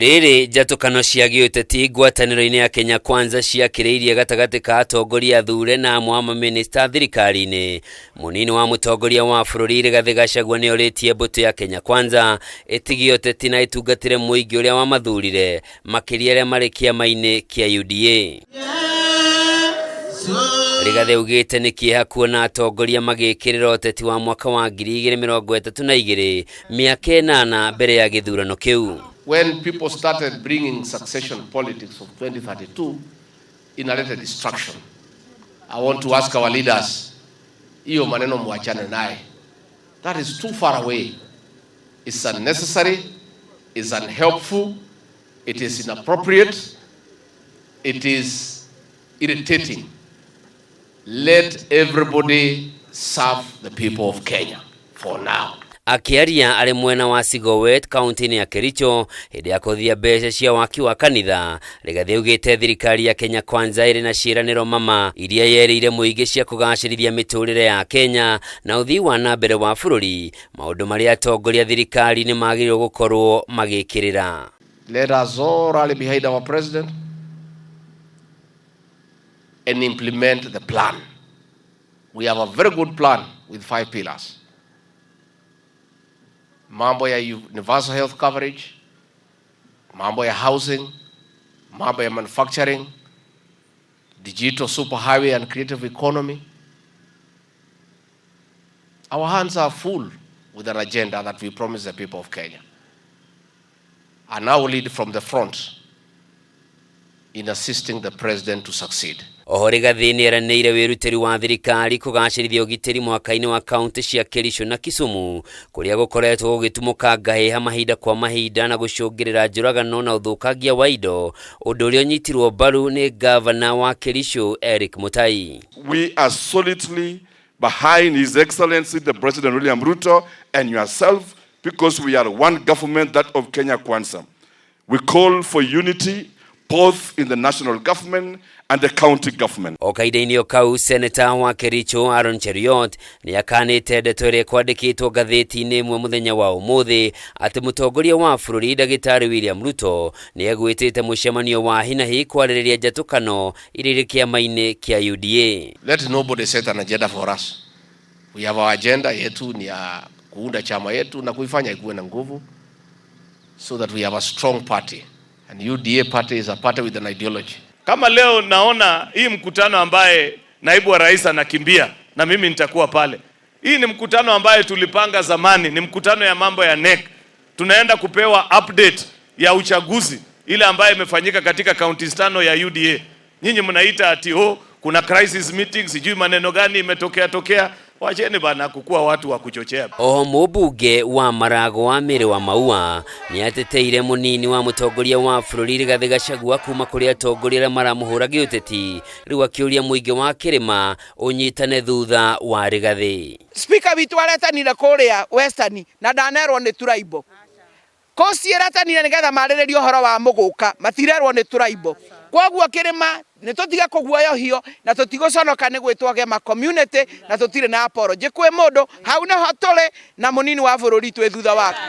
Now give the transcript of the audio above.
Rĩrĩ njatũkano cia gĩũteti ngwatanĩro-inĩ ya Kenya Kwanza ciakĩrĩirie gatagatĩ ka atongoria athure na amwe a mamĩnĩsta thirikari-inĩ. Mũnini wa mũtongoria wa bũrũri Rigathĩ Gachagua nĩ orĩtie mbũtũ ya Kenya Kwanza ĩtige ũteti na ĩtungatĩre mũingĩ ũrĩa wamathurire, makĩria arĩa marĩ kĩama-inĩ kĩa UDA. Rigathĩ augĩte nĩ kĩeha kuona atongoria magĩkĩrĩra ũteti wa mwaka wa 2032, mĩaka 8 mbere ya gĩthurano kĩu. When people started bringing succession politics of 2032, inaleta destruction. I want to ask our leaders, hiyo maneno mwachane naye. That is too far away. It's unnecessary, it's unhelpful, it is inappropriate, it is irritating. Let everybody serve the people of Kenya for now. Akĩaria arĩ mwena wa Sigowet, kaunti-inĩ ya Kericho, hĩndĩ ya kũthia mbeca cia waki wa kanitha, Rigathĩ augĩte thirikari ya Kenya Kwanza ĩrĩ na ciĩranĩro mama iria yerĩire mũingĩ cia kũgacĩrithia mĩtũrĩre ya Kenya na ũthii wa na mbere wa bũrũri, maũndũ marĩa atongoria thirikari nĩ magĩrĩirwo gũkorwo magĩkĩrĩra. Let us all rally behind our president and implement the plan. We have a very good plan with five pillars. Mambo ya universal health coverage, mambo ya housing, mambo ya manufacturing, digital superhighway and creative economy. Our hands are full with an agenda that we promise the people of Kenya. And I will lead from the front in assisting the president to succeed. Oho Rigathĩ nĩ eranĩire wĩrutĩri wa thirikari kũgacĩrithia ũgitĩri mũhaka-inĩ wa kaunti cia Kericho na Kisumu, kũrĩa gũkoretwo gũgĩtumũka ngahĩha mahinda kwa mahinda na gũcũngĩrĩra njũragano na ũthũkangia wa indo, ũndũ ũrĩa ũnyitirwo mbaru nĩ ngavana wa Kericho Eric Mutai. We are solidly behind His Excellency the President William Ruto and yourself because we are one government, that of Kenya Kwanza. We call for unity both in the national government and the county government. O kahinda-inĩ o kau, seneta wa Kericho Aaron Cheruiyot nĩ akanĩte ndeto ĩrĩa ĩkwandĩkĩtwo ngathĩti-inĩ ĩmwe mũthenya wa ũmũthĩ atĩ mũtongoria wa bũrũri ndagĩtarĩ William Ruto nĩ egwĩtĩte mũcemanio wa hinahi kwarĩrĩria njatũkano iria irĩ kĩama-inĩ kĩa UDA. Let nobody set an agenda for us. We have our agenda yetu ni ya kuunda chama yetu na kuifanya ikuwe na nguvu so that we have a strong party. And UDA party is a party with an ideology. Kama leo naona hii mkutano ambaye naibu wa rais anakimbia na mimi nitakuwa pale. Hii ni mkutano ambaye tulipanga zamani, ni mkutano ya mambo ya NEC. Tunaenda kupewa update ya uchaguzi ile ambayo imefanyika katika kaunti tano ya UDA. Nyinyi mnaita ati, oh, kuna crisis meeting, sijui maneno gani imetokea tokea. Wacheni bana kukua watu wa kuchochea. Oho mũmbunge wa Maragwa Mary wa Maua nĩ ateteire mũnini wa mũtongoria wa bũrũri Rigathĩ Gachagua kuma kũrĩ atongoria arĩa maramũhũra gĩũteti, rĩu akĩũria mũingĩ wa kĩrĩma ũnyitane thutha wa Rigathĩ. Speaker witũ aretanire kũrĩa Western na ndanerwo nĩ tribal. Coast ĩretanire nĩgetha marĩrĩrie ũhoro wa mũgũka, matirerwo nĩ tribal. Koguo kĩrĩma nĩ tũtige kũguoyohio na tũtigũconoka nĩ gwĩtwo Gema community, na tũtirĩ na apology kwĩ mũndũ. Hau nĩho tũrĩ na mũnini wa bũrũri twĩ thutha wake.